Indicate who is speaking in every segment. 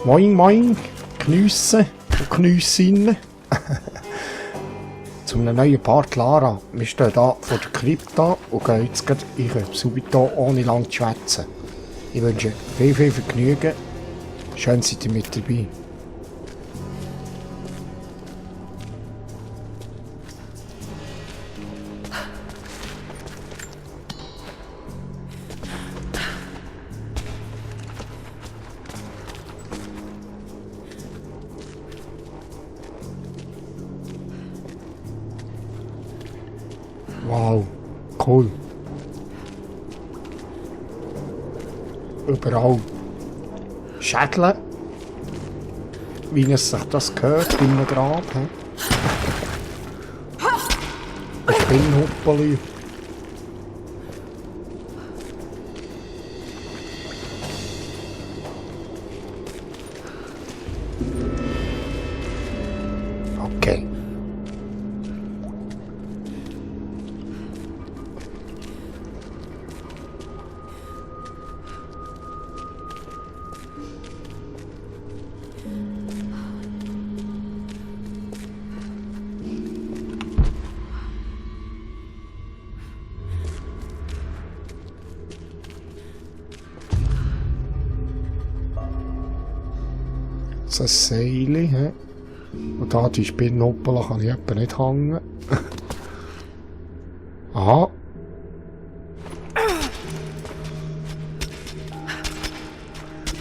Speaker 1: Moin, moin, Geniesse und Geniessinnen. Zu einem neuen Part Lara. Wir stehen hier vor der Krypta und gehen jetzt gleich rein, subito, ohne lang zu schwätzen. Ich wünsche viel Vergnügen. Schön seid ihr mit dabei. Wow, cool. Überall Schädel, wie es sich das gehört in einem Grab. Ein Spinnhuppeli. Okay. So ein Seil, he? Und da die Spinnhuppel kann ich etwa nicht hängen. Aha.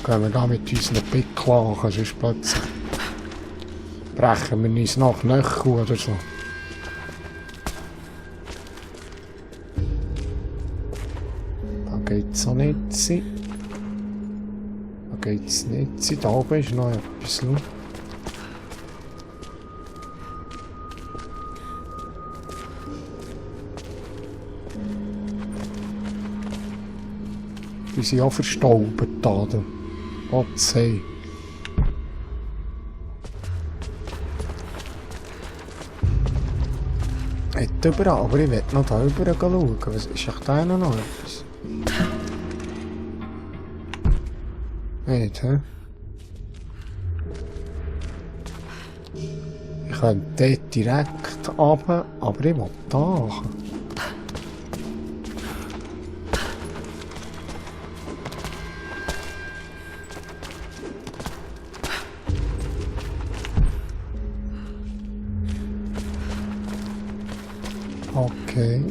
Speaker 1: Gehen wir da mit unseren Picklachen, sonst plötzlich brechen wir uns nach Knöchel oder so. Da geht's auch nicht. Da geht's nicht. Da oben ist noch etwas. Die sind auch verstaubt da. Gott sei. Nicht überall, aber ich will noch da rüber schauen. Was ist echt da noch etwas? Nicht, hä? Ich könnte dort direkt runter, aber ich will da. Okay.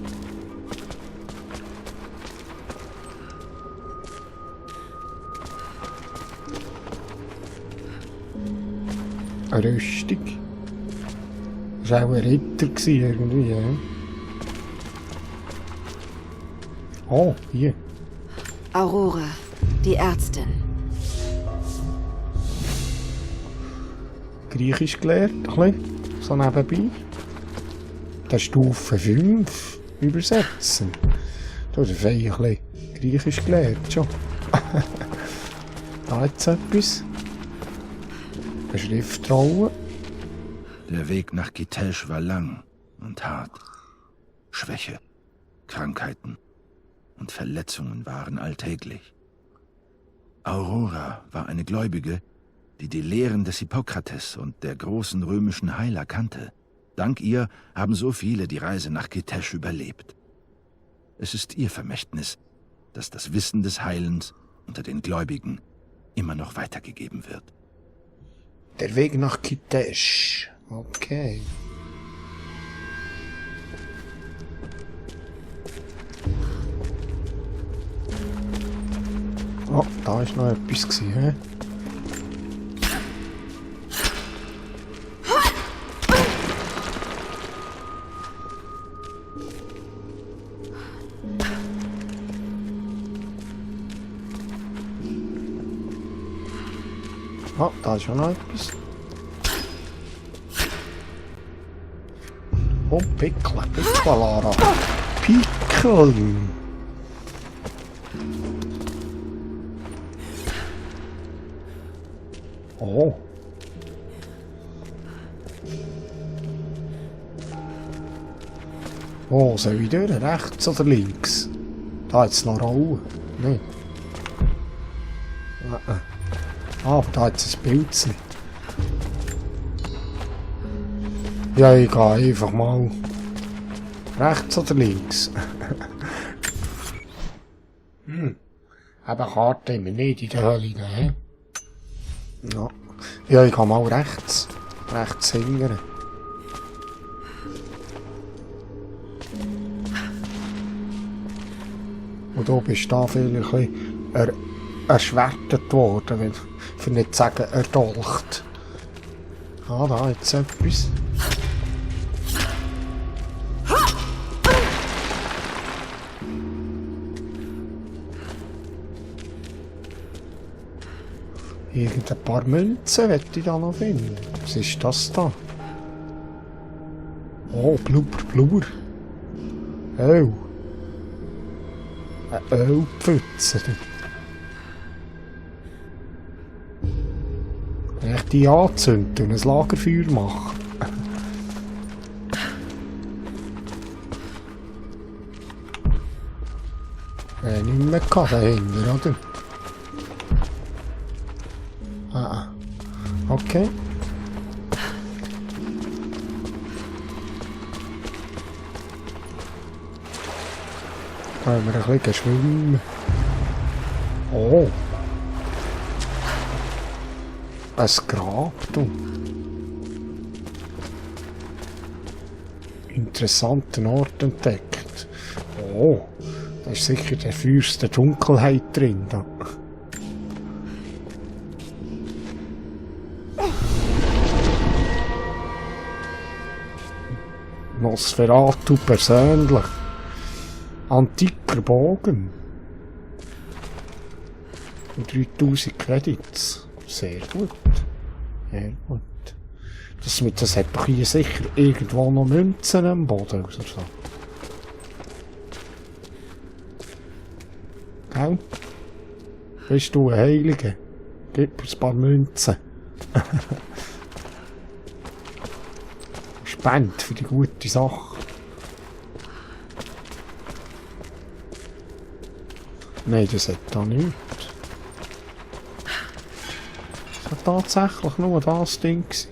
Speaker 1: Eine Rüstung. Das war auch ein Ritter irgendwie, ja? Oh, hier.
Speaker 2: Aurora, die Ärztin.
Speaker 1: Griechisch gelernt, ein bisschen, so nebenbei. Der Stufe 5 übersetzen. Du hast ein bisschen Griechisch gelernt, schon. Da jetzt etwas. Eine Schriftrolle.
Speaker 3: Der Weg nach Kitesh war lang und hart. Schwäche, Krankheiten und Verletzungen waren alltäglich. Aurora war eine Gläubige, die die Lehren des Hippokrates und der großen römischen Heiler kannte. Dank ihr haben so viele die Reise nach Kitesh überlebt. Es ist ihr Vermächtnis, dass das Wissen des Heilens unter den Gläubigen immer noch weitergegeben wird.
Speaker 1: Der Weg nach Kitesh. Okay. Oh, da war noch etwas, hä? Oh, da ist auch noch etwas. Oh, Pickel, Lara. Pickel. Oh. Oh, soll ich durch? Rechts oder links? Da jetzt noch Raum. Nein. Ah, aber da hat es ein Pilz. Ja, ich gehe einfach mal rechts oder links. Aber Karte haben wir nicht in der Höhle, ne? Ja. Ja, ich gehe mal rechts. Rechts hingern. Und du bist da vielleicht ein bisschen erschwertet worden, wenn, für nicht zu sagen, erdolcht. Ah, da jetzt etwas. Irgendein paar Münzen möchte ich da noch finden. Was ist das da? Oh, Blubber, Blubber. Oh. Eine Ölpfütze. Wenn ich die anzünde und ein Lagerfeuer mache. Nicht mehr dahinter, oder? Ah, okay. Können wir ein bisschen schwimmen. Oh. Ein Grab, du. Interessanten Ort entdeckt. Oh. Da ist sicher der Fürst der Dunkelheit drin. Da. Nosferatu persönlich. Antiker Bogen. Und 3000 Credits. Sehr gut. Sehr gut. Das hat doch hier sicher irgendwo noch Münzen am Boden oder so. Gell? Bist du ein Heiliger? Gib uns ein paar Münzen. Spend für die gute Sache. Nein, das hat da nichts. Das hat tatsächlich nur das Ding gewesen.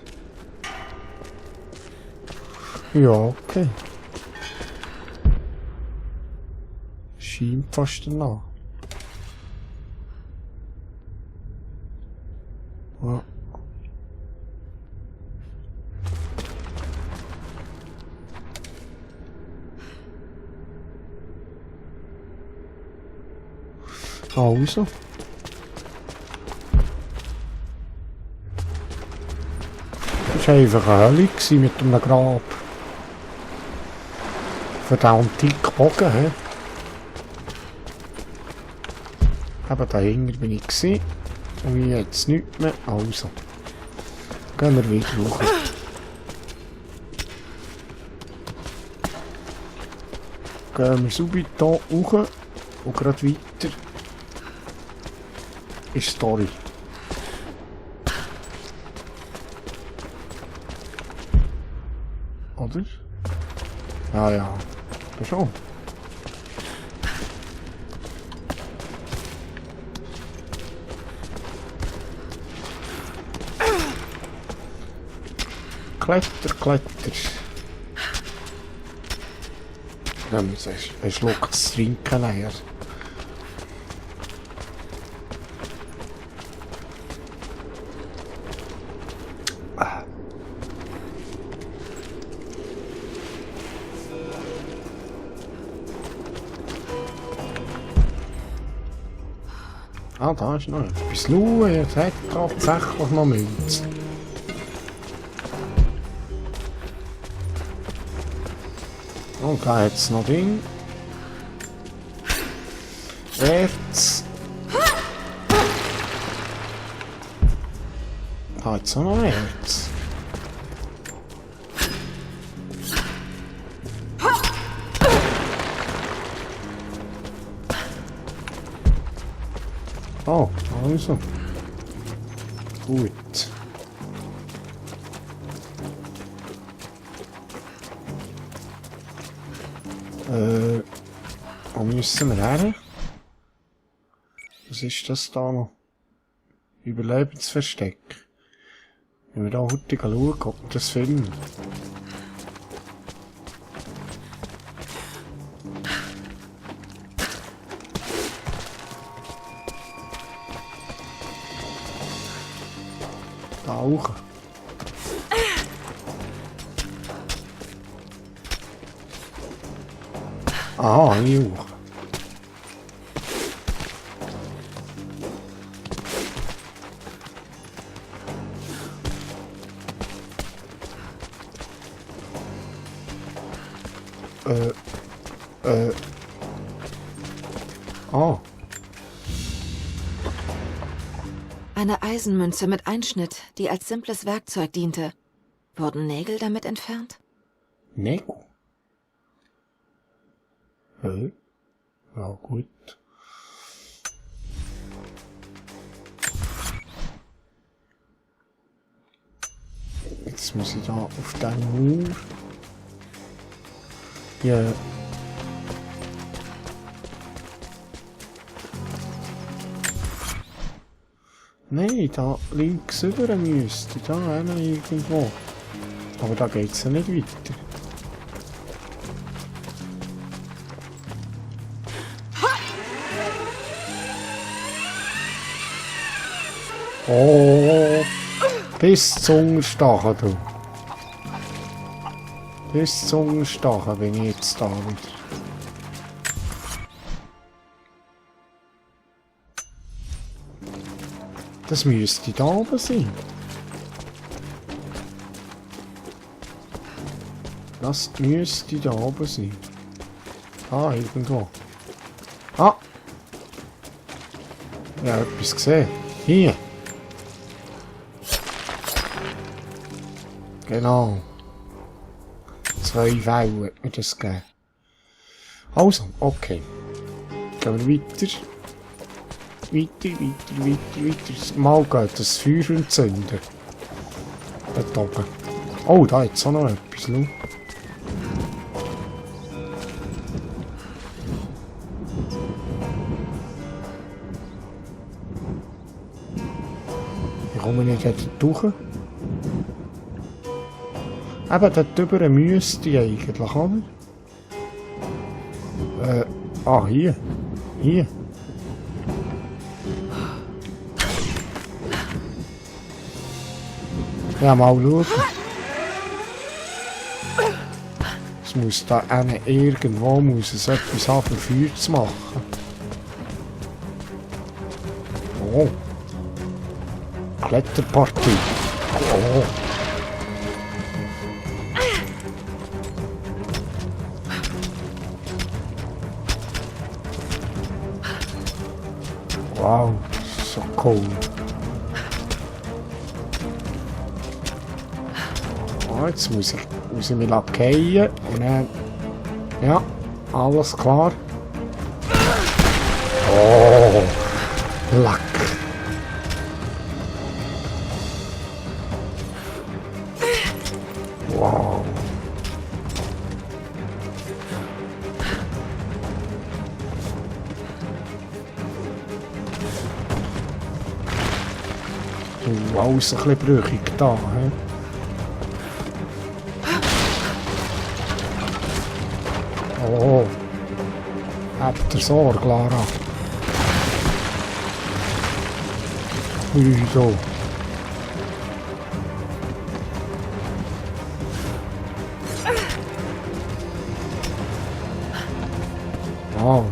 Speaker 1: Ja, okay. Scheint fast danach. Ja. Also. Das war einfach eine Hölle mit einem Grab. Für den antiken Bogen, he? Eben dahinter bin ich gewesen. Und jetzt nichts mehr. Also. Gehen wir wieder hoch. Gehen wir subito hoch und gerade weiter. Ist Story. Oder? Ah ja, das schon. Kletter, Kletter. Nehmen wir einen Schluck zu trinken leer. Ah, da ist noch etwas. Schau, jetzt hat tatsächlich noch Münzen. Und da hat es noch Ding. Erz. Da hat es noch Erz. Oh, also. Gut. Wo müssen wir her? Was ist das da noch? Überlebensversteck. Wenn wir da heute schauen, ob wir das finden. Da auch. Aha, ich auch. Ah,
Speaker 2: Eine Eisenmünze mit Einschnitt, die als simples Werkzeug diente. Wurden Nägel damit entfernt?
Speaker 1: Nägel. Ja, gut. Jetzt muss ich da auf den Mauer. Ja. Nein, da links rüber müsste, da irgendwo. Aber da geht's ja nicht weiter. Oh, bis zum Stachen, du. Bis zum Stachen bin ich jetzt da wieder. Das müsste da oben sein. Das müsste da oben sein. Ah, irgendwo. Ah! Ich habe etwas gesehen. Hier. Genau. 2 Wellen hat mir das gegeben. Also, okay. Gehen wir weiter. Weiter. Mal geht das Feuer entzünden. Dort oben. Oh, da hat es auch noch etwas. Schau. Wie komme ich nicht durch? Eben, dort drüber müsste ich eigentlich, oder? Hier. Hier. Ja, mal schauen. Es muss da irgendwo muss es etwas haben, für Feuer zu machen. Oh. Kletterpartie. Oh. Wow, so cool. Oh, jetzt muss ich mich fallen und dann... Ja, alles klar. Oh, Lack. Wow. Alles ein bisschen brüchig da, he? Oh, habt ihr Sorge, Lara? So. Wow.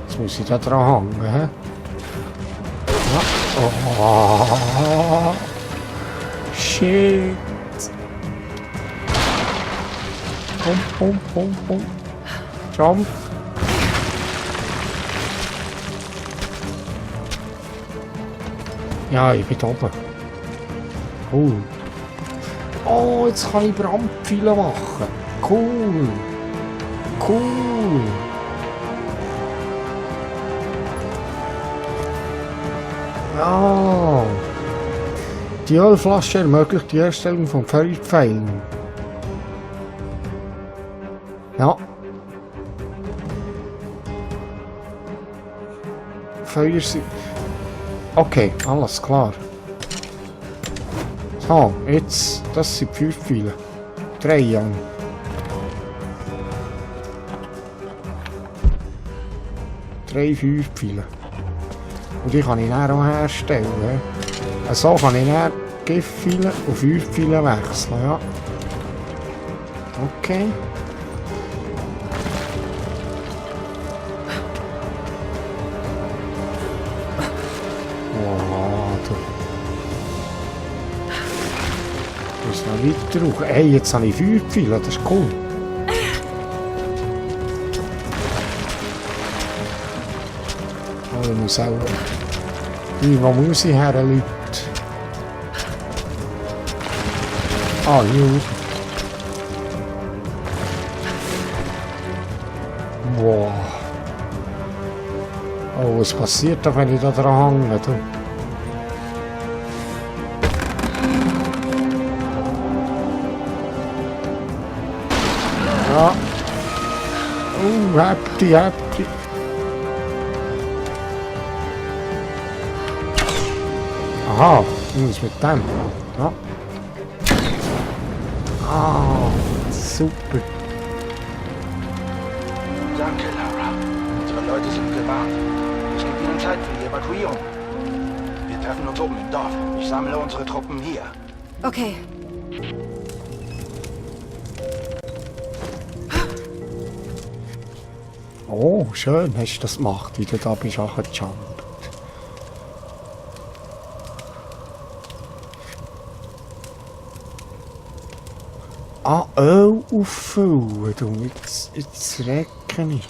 Speaker 1: Jetzt muss ich da dran hängen, hä? Ja. Oh. Shit. Komm. Jump. Ja, ich bin oben. Cool. Oh, jetzt kann ich Brandpfeile machen. Cool. Ja. Die Ölflasche ermöglicht die Herstellung von Feuerpfeilen. Ja. Feuer sind... Okay, alles klar. So, jetzt... Das sind 5 Pfeile. 3 Jahre. 3, 5 Pfeile. Und die kann ich dann auch herstellen. So kann ich dann Giftpfeile und 5 Pfeile wechseln, ja. Okay. Wow, du. Ich muss noch weiter rauchen. Hey, jetzt habe ich 5 Pfeile, das ist cool. Oh, ich muss auch... Wo muss ich her, Leute? Ah, hier. Wow. Oh, was passiert da, wenn ich da dran hänge? Du? Ja. Oh, habt die. Aha, ich muss mit dem. Ja. Ah, super.
Speaker 3: Danke, Lara. Unsere Leute sind gewarnt. Es gibt ihnen Zeit für die Evakuierung. Wir treffen uns oben im Dorf. Ich sammle unsere Truppen hier.
Speaker 2: Okay.
Speaker 1: Oh, schön hast du das gemacht, wie du da bist angejumpt. Ah, Öl auffüllen, du. Jetzt recke ich.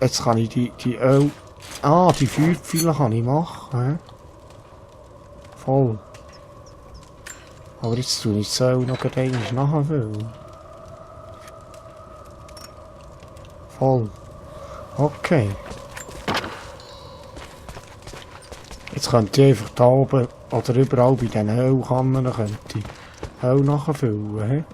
Speaker 1: Jetzt kann ich die Öl... Ah, die Feuerpfeile kann ich machen. Voll. Aber jetzt tue ich das Öl noch einmal nachfüllen. Voll. Okay. Jetzt könnte ich einfach da oben oder überall bei diesen Ölkannen könnte ich Öl nachfüllen. He?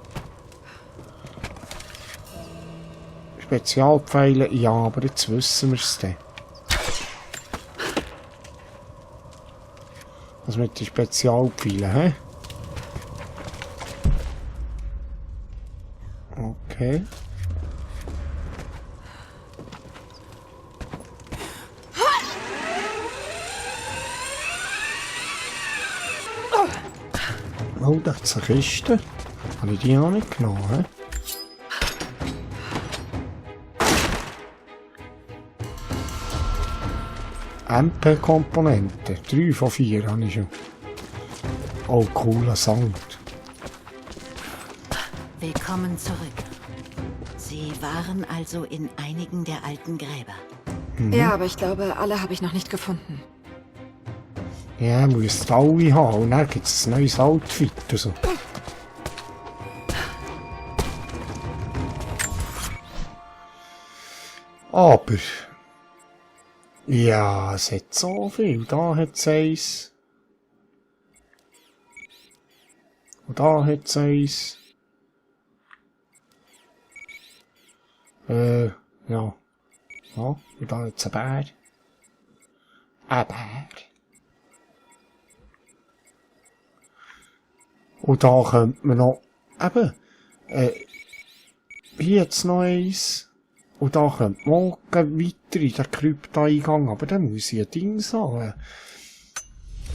Speaker 1: Spezialpfeile, ja, aber jetzt wissen wir es dann. Was mit den Spezialpfeilen, hä? Okay. Oh, das ist eine Kiste. Habe ich die auch nicht genommen, hä? MP-Komponente. 3 von 4 habe ich schon. Oh, cooler Sound.
Speaker 4: Willkommen zurück. Sie waren also in einigen der alten Gräber.
Speaker 2: Ja, aber ich glaube, alle habe ich noch nicht gefunden.
Speaker 1: Ja, müsst alle haben. Und dann gibt es ein neues Outfit. Also. Aber... Ja, es hat so viel. Da hat es eins. Und da hat es eins. Ja. Ja, und da hat es ein Bär. Ein Bär. Und da könnte man noch, eben, hier jetzt noch eins. Und da könnte man weiter in den Krypta-Eingang, aber dann muss ich ein Ding sagen.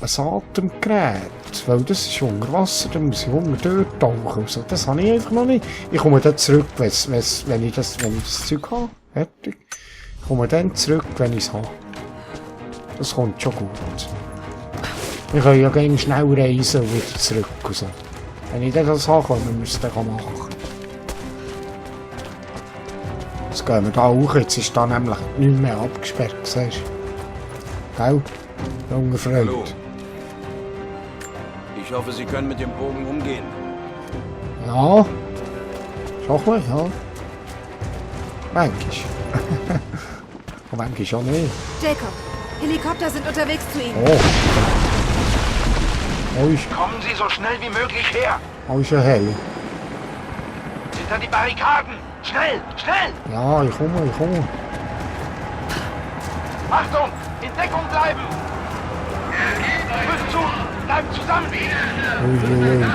Speaker 1: Ein Atemgerät. Weil das ist unter Wasser, dann muss ich unter dort tauchen. Also, das habe ich einfach noch nicht. Ich komme dann zurück, wenn ich das Zeug habe. Fertig. Ich komme dann zurück, wenn ich es habe. Das kommt schon gut. Wir können ja gerne schnell reisen und wieder zurück. Also. Wenn ich das habe, können wir es dann machen. Jetzt gehen wir da hoch, jetzt ist da nämlich nicht mehr abgesperrt, siehst du? Gell, junger Freund?
Speaker 5: Hallo. Ich hoffe, Sie können mit dem Bogen umgehen.
Speaker 1: Ja, schon mal, ja. Manchmal. Und manchmal auch nicht.
Speaker 2: Jacob, Helikopter sind unterwegs zu Ihnen.
Speaker 1: Oh. Oh,
Speaker 3: Kommen Sie so schnell wie möglich her!
Speaker 1: ist ja hell.
Speaker 3: Hinter die Barrikaden! Schnell! Schnell!
Speaker 1: Ja, ich komme.
Speaker 3: Achtung! In Deckung bleiben! Rückt zu! Bleibt zusammen!
Speaker 1: Uiuiui.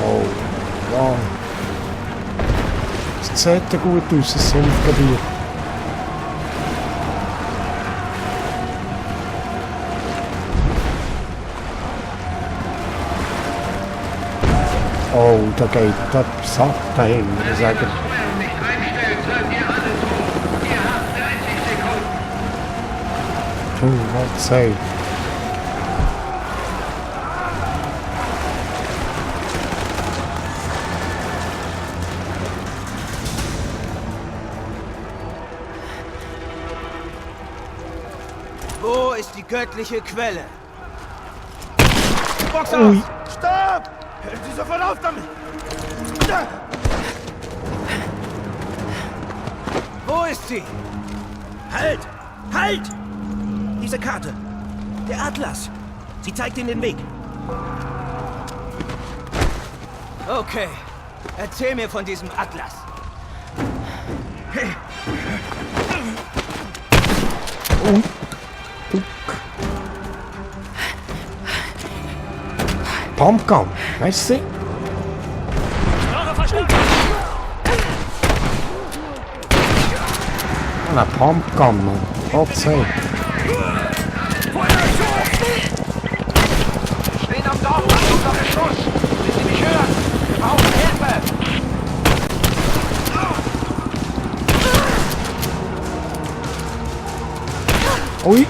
Speaker 1: Oh, ja. Es sieht ja gut aus, das Sumpfgebiet. Oh, da geht etwas ab dahinter, sagen. Was sei?
Speaker 5: Wo ist die göttliche Quelle? Boxer!
Speaker 1: Ui.
Speaker 5: Stopp! Hören Sie sofort auf damit! Wo ist sie? Halt! Halt! Diese Karte. Der Atlas. Sie zeigt Ihnen den Weg. Okay. Erzähl mir von diesem Atlas.
Speaker 1: Und Duck. Pumpgun, weißt du? Eine Pumpgun, Mann. Gott sei Dank.
Speaker 3: Stehen am Dorf unter Beschuss! Wenn Sie mich hören! Wir brauchen Hilfe!
Speaker 1: Ui.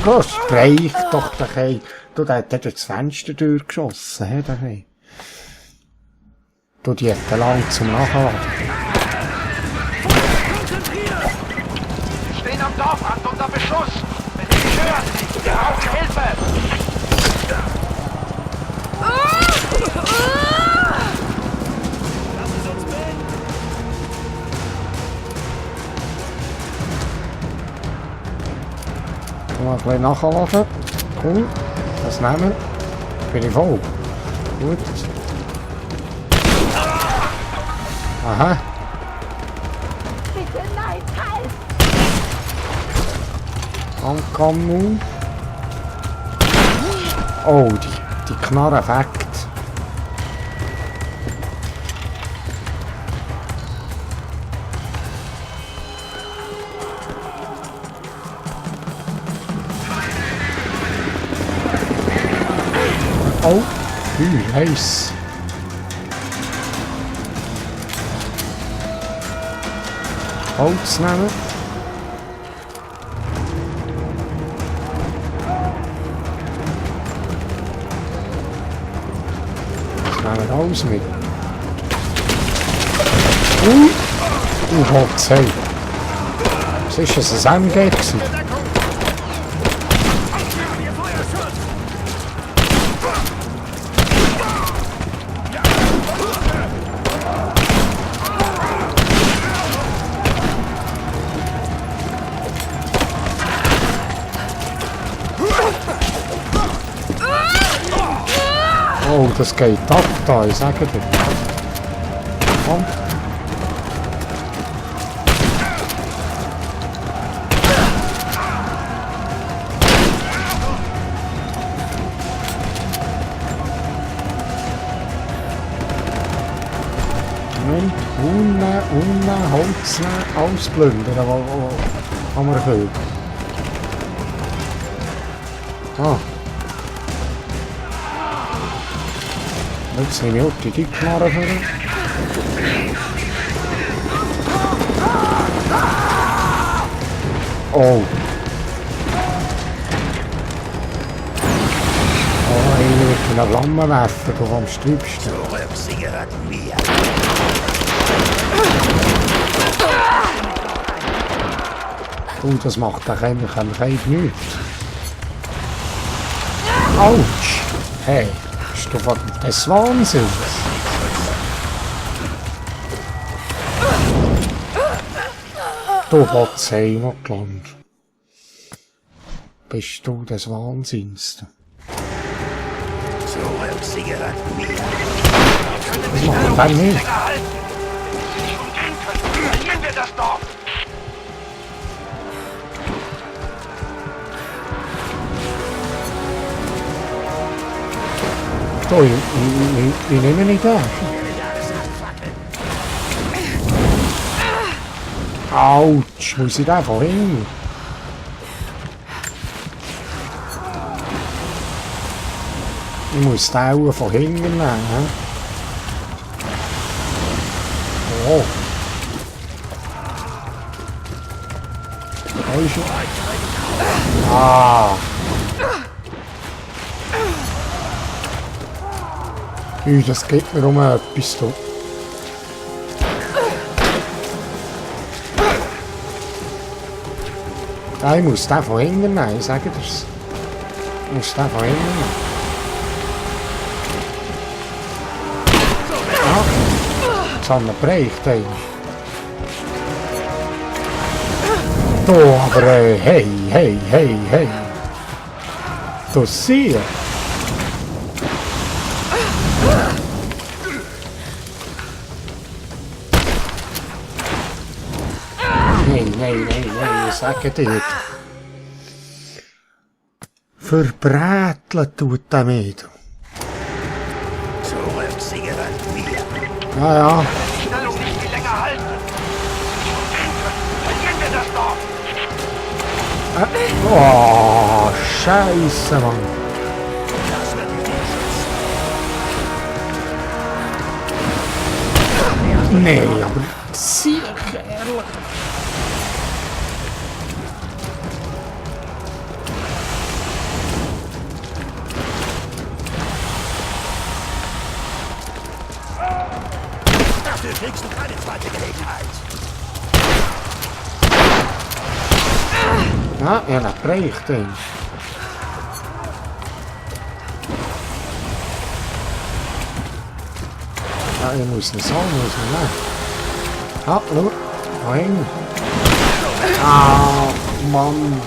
Speaker 1: Du streich doch daheim. Du, der hat durch das Fenster durchgeschossen, hä, daheim. Du, die hat lang zum Nachladen.
Speaker 3: Sie stehen am Dorfrand unter Beschuss! Wenn Sie mich hören! Wir brauchen Hilfe!
Speaker 1: Mal ein bisschen nachladen. Cool. Das nehmen. Bin ich voll. Gut. Aha.
Speaker 6: Bitte nein, halt!
Speaker 1: Ankommen nun. Oh, die Knarre weckt. Oh, heiß. Holz nehmen. Das nehmen wir alles mit. Ui! Gott sei Dank. Was war das, ein MG gewesen? Oh, das geht ab da, ich sage dir. Komm. Unten, Holz nehmen, alles plündern, was wir können. Ah. Jetzt nehme ich auch die Knarre für ihn. Oh. Oh, einer mit einer Flammenwerfer, du am Stübsten.
Speaker 3: Zurück, sie gehört mir.
Speaker 1: Oh, das macht doch eigentlich nichts. Autsch! Hey, Bist du des Wahnsinns? Du Gott-sei-Notland. Bist du des Wahnsinns? Was macht er denn nicht? So, ich nehme nicht an. Autsch, muss ich da von hinten? Ich muss den auch von hinten nehmen. Oh. Da ist er. Ah. Das geht mir um etwas. Da. Ja, ich muss den von hinten nehmen, ich sage dir's. Ich muss den von hinten nehmen. Ja, jetzt haben wir gebräucht eigentlich. Da, aber hey. Du siehst. Nein, ich sage dir. Verbräteln tut er mich. Ja.
Speaker 6: Die Stellung nicht viel länger halten. Verlieren wir das doch.
Speaker 1: Oh, Scheiße, Mann. Nee, aber sicher.
Speaker 5: Dafür kriegst du keine zweite Gelegenheit.
Speaker 1: Ja, er prägt ihn. Ja, ich muss nicht sagen, Ja, schau. Nein. Ah, Mann.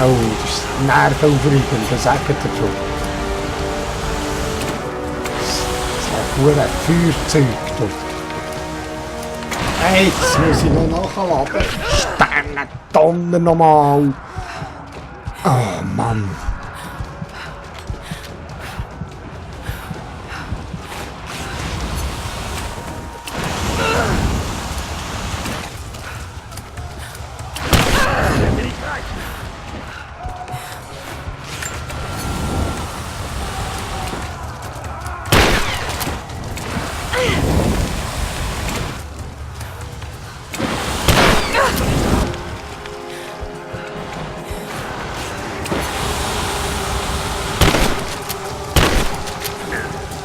Speaker 1: Oh, das ist nervenaufreibend, das sagt er schon. Das ist ein guter Feuerzeug dort. Hey, jetzt muss ich noch nachladen. Sternentonnen nochmal. Oh Mann.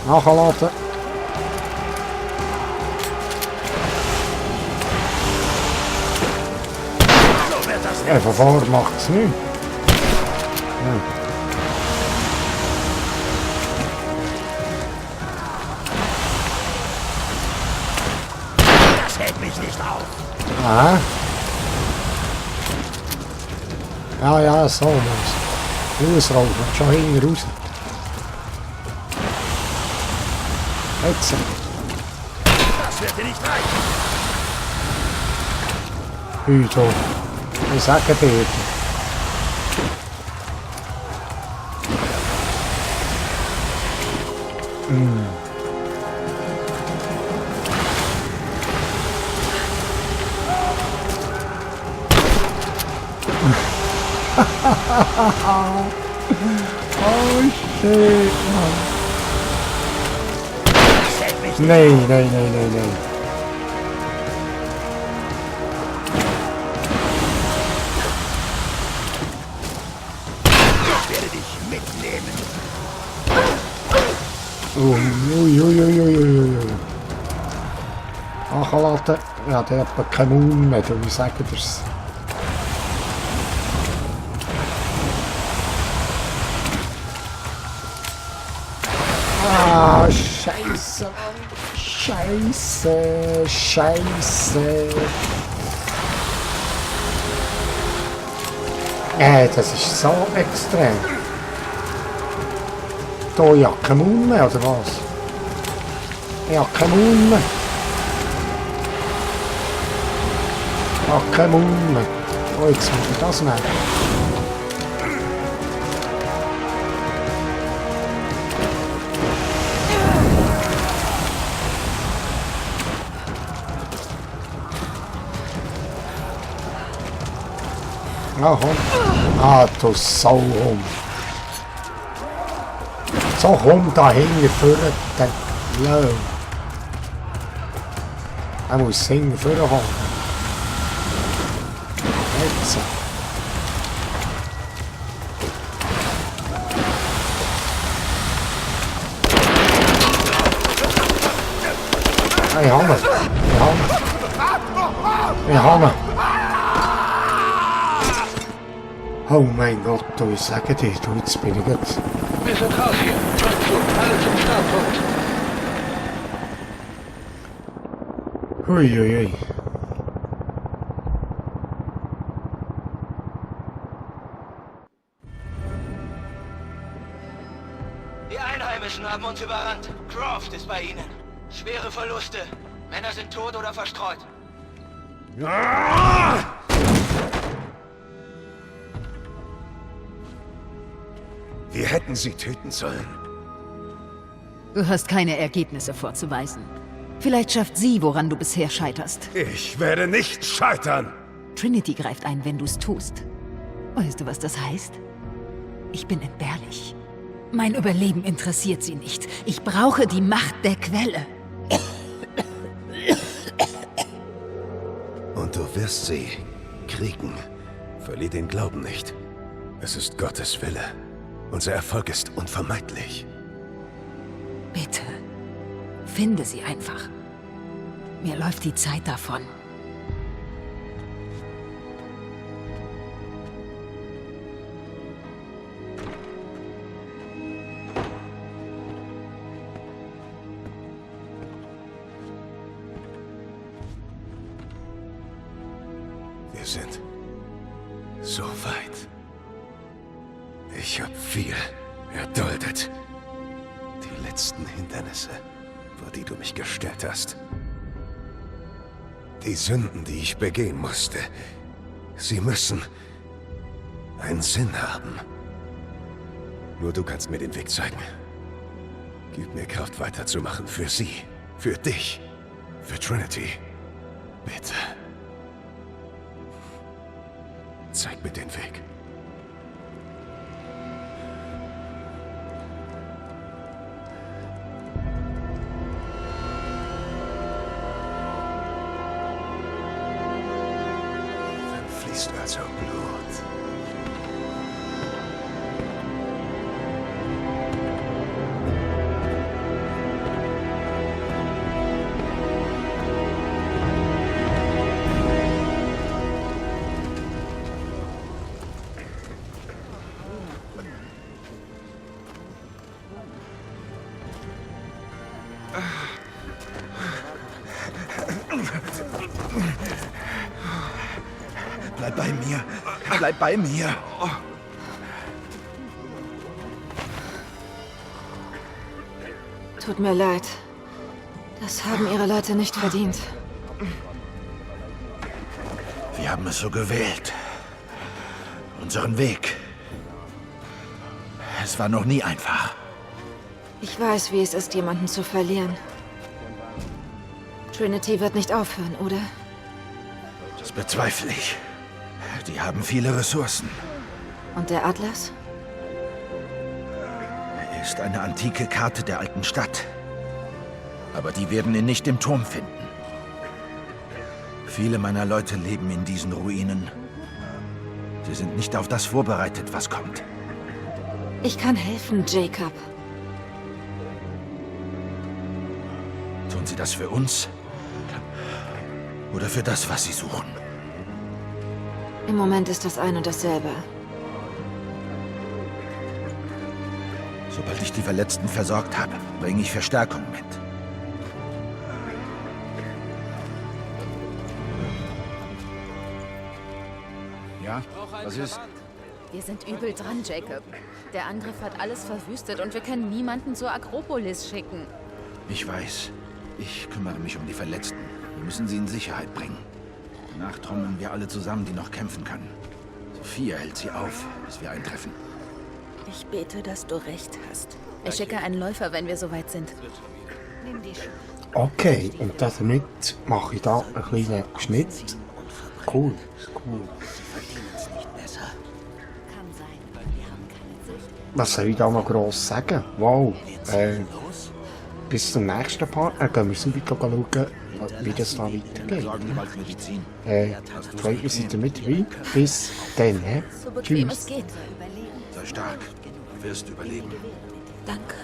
Speaker 1: Nachladen. Verfahren macht es nicht. Ja.
Speaker 5: Das hält mich nicht auf.
Speaker 1: Aha. Ja, so muss. Ausrauben, schon hinten raus. Jetzt.
Speaker 5: Das wird dir nicht reichen.
Speaker 1: Hüto. Ich sage dir. Oh shit, Mann. Nein.
Speaker 5: Ich werde dich mitnehmen.
Speaker 1: Ui. Nachladen. Ja, der hat keine Mund mehr, wie sagen wir's. Ah, Scheiße, Mann. Scheiße, Scheiße. Das ist so extrem. Da ja kein Mund mehr, oder was? Ja, kein Mund mehr. Ja, kein Mund mehr. Oh, jetzt muss ich das nehmen. Ah, komm. Ah, du Sauhund. So, komm da hinten dann. Ja. Er muss hinten kommen. Jetzt. Ich habe ihn. Ich habe ihn. Oh mein Gott, du, ich sage dir, du, jetzt bin ich jetzt.
Speaker 6: Wir sind raus hier. Rückzug, alle zum Startpunkt.
Speaker 1: Huiuiui.
Speaker 6: Die Einheimischen haben uns überrannt. Croft ist bei ihnen. Schwere Verluste. Männer sind tot oder verstreut.
Speaker 7: Wir hätten sie töten sollen.
Speaker 8: Du hast keine Ergebnisse vorzuweisen. Vielleicht schafft sie, woran du bisher scheiterst.
Speaker 7: Ich werde nicht scheitern.
Speaker 8: Trinity greift ein, wenn du es tust. Weißt du, was das heißt? Ich bin entbehrlich. Mein Überleben interessiert sie nicht. Ich brauche die Macht der Quelle.
Speaker 7: Und du wirst sie kriegen. Verlier den Glauben nicht. Es ist Gottes Wille. Unser Erfolg ist unvermeidlich.
Speaker 8: Bitte, finde sie einfach. Mir läuft die Zeit davon.
Speaker 7: Wir sind so weit. Ich habe viel erduldet. Die letzten Hindernisse, vor die du mich gestellt hast. Die Sünden, die ich begehen musste. Sie müssen einen Sinn haben. Nur du kannst mir den Weg zeigen. Gib mir Kraft weiterzumachen für sie, für dich, für Trinity. Bitte. Zeig mir den Weg. Fließt also Blut.
Speaker 3: Bleib bei mir. Bleib bei mir.
Speaker 2: Tut mir leid. Das haben ihre Leute nicht verdient.
Speaker 3: Wir haben es so gewählt. Unseren Weg. Es war noch nie einfach.
Speaker 2: Ich weiß, wie es ist, jemanden zu verlieren. Trinity wird nicht aufhören, oder?
Speaker 3: Das bezweifle ich. Die haben viele Ressourcen.
Speaker 2: Und der Atlas?
Speaker 3: Er ist eine antike Karte der alten Stadt. Aber die werden ihn nicht im Turm finden. Viele meiner Leute leben in diesen Ruinen. Sie sind nicht auf das vorbereitet, was kommt.
Speaker 2: Ich kann helfen, Jacob.
Speaker 3: Tun sie das für uns? Oder für das, was sie suchen?
Speaker 2: Im Moment ist das ein und dasselbe.
Speaker 3: Sobald ich die Verletzten versorgt habe, bringe ich Verstärkung mit. Ja, was ist?
Speaker 9: Wir sind übel dran, Jacob. Der Angriff hat alles verwüstet und wir können niemanden zur Akropolis schicken.
Speaker 3: Ich weiß. Ich kümmere mich um die Verletzten. Wir müssen sie in Sicherheit bringen. Danach trommeln wir alle zusammen, die noch kämpfen können. Sophia hält sie auf, bis wir eintreffen.
Speaker 9: Ich bete, dass du recht hast. Ich schicke einen Läufer, wenn wir soweit sind.
Speaker 4: Nimm die Schuhe.
Speaker 1: Okay, und damit mache ich da einen kleinen Schnitt. Cool, cool.
Speaker 4: Kann sein. Wir haben keine Zeit.
Speaker 1: Was soll ich da noch gross sagen? Wow. Bis zum nächsten Part. Gehen wir sauber schauen, wie das da weitergeht.
Speaker 3: Sorgen Sie bald Medizin.
Speaker 1: Zweitens seid ihr mit dabei. Bis dann.
Speaker 9: So bequem es
Speaker 1: Tschüss.
Speaker 9: geht.
Speaker 3: Sei stark. Du wirst überleben.
Speaker 2: Danke.